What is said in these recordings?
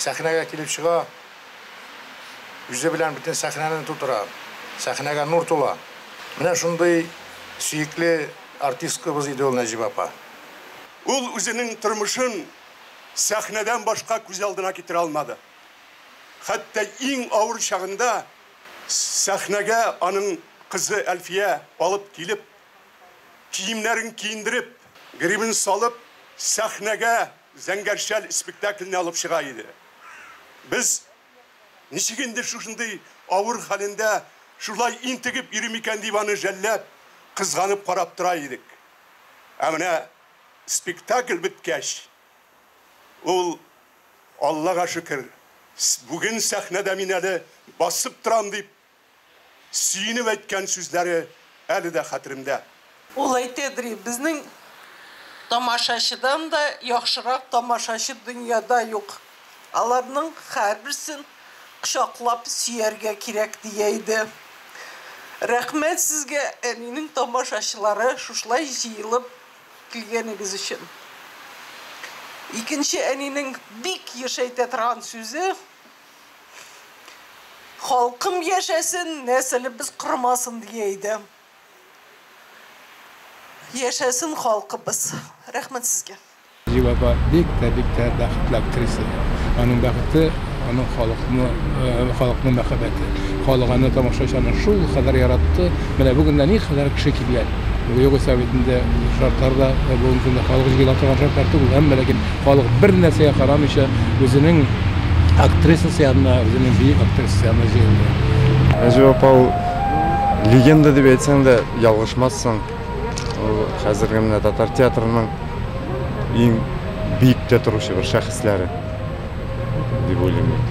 Сәхнәгә килеп чыга, үзе белән бөтен сәхнәне тутыра. Сәхнәгә нур тула. Менә шундый сөекле артисткабыз иде ул Нәҗибә апа. Ул үзенең тормышын сәхнәдән башка күз алдына китерә алмады. Хәтта иң авыр чагында сәхнәгә аның кызы Әлфия алып килеп, киемнәрен киендереп, гримын салып, сәхнәгә Зәңгәр шәл спектакленә алып чыга иде. Без ничек инде шушындый авыр хәлендә шулай интегеп йөри микән дип аны жәлләп, кызганып карап тора идек. Ә менә спектакль беткәч, ул, Аллага шөкер, бүген сәхнәдә мин әле басып торам дип сөенеп әйткән сүзләре әле дә хәтеремдә. Ул әйтәдер, безнең тамашачыдан да яхшырак тамашачы дөньяда юк. Аларның һәрберсен кочаклап сөяргә кирәк, дия иде. Рәхмәт сезгә, әнинең тамашачылары, шушылай җыелып килгәнегез өчен. Икенче әнинең бик еш әйтә торган сүзе, Халкым яшәсен, нәселебез кормасын, дия иде. Яшәсен халкыбыз. Рәхмәт сезгә. Нәҗибә апа бик тә, бик тә бәхетле актриса. Аның бәхете, аның халыкны, халыкның мәхәббәте. Халык аны, тамашачы аны шулкадәр яратты. Менә бүген дә никадәр кеше килгән. Югыйсә бит инде шартлар да бүгенге көндә халык җыела торган шартлар түгел. Әмма ләкин халык бер нәрсәгә карамыйча үзенең актрисасы янына, үзенең бөек актрисасы янына җыелды. Нәҗибә апа ул легенда дип әйтсәң дә ялгышмассың. Ул хәзерге менә татар театрының иң биектә торучы бер шәхесләре дип уйлыйм мин.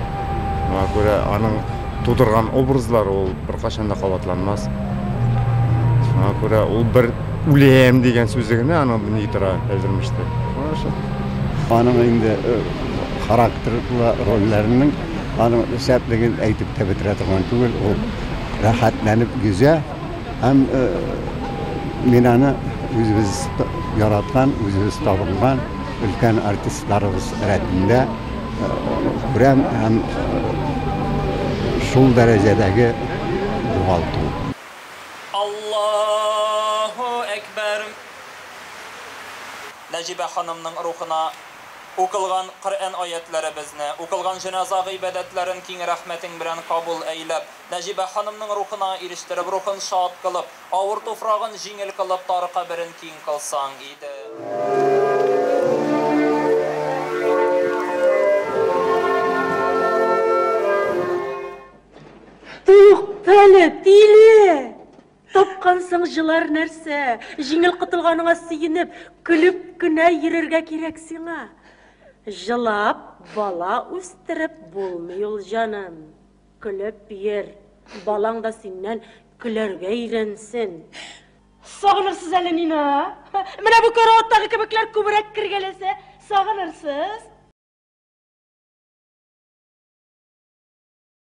Шуңа күрә аның тудырган образлары ул беркайчан да кабатланмас. Шуңа күрә ул бер үләм дигән сүзе генә аның ни тора Әлдермештә. Аның инде характерлы рольләренең аның шәплеген әйтеп тә бетерә торган түгел. Ул рәхәтләнеп йөзә һәм мин аны үзебез яраткан, үзебез табынган өлкән артистларыбыз рәтендә күрәм һәм шул дәрәҗәдәге югалту. Аллаһу әкбәр! Нәҗибә ханымның рухына укылган Коръән аятьләребезне, укылган җеназа гыйбадәтләрен киң рәхмәтең белән кабул әйләп, Нәҗибә ханымның рухына ирештереп, рухын шат кылып, авыр туфрагын җиңел кылып, тар каберен киң кылсаң иде. Туктале, тиле! Тапкансың җылар нәрсә! Җиңел котылганыңа сөенеп, көлеп кенә йөрергә кирәк сиңа. Җылап бала үстереп булмый ул, җаным. Көлеп йөр, балаң да синнән көләргә өйрәнсен. Сагынырсыз әле мине, а? Менә бу караваттагы кебекләр күбрәк кергәләсә, сагынырсыз.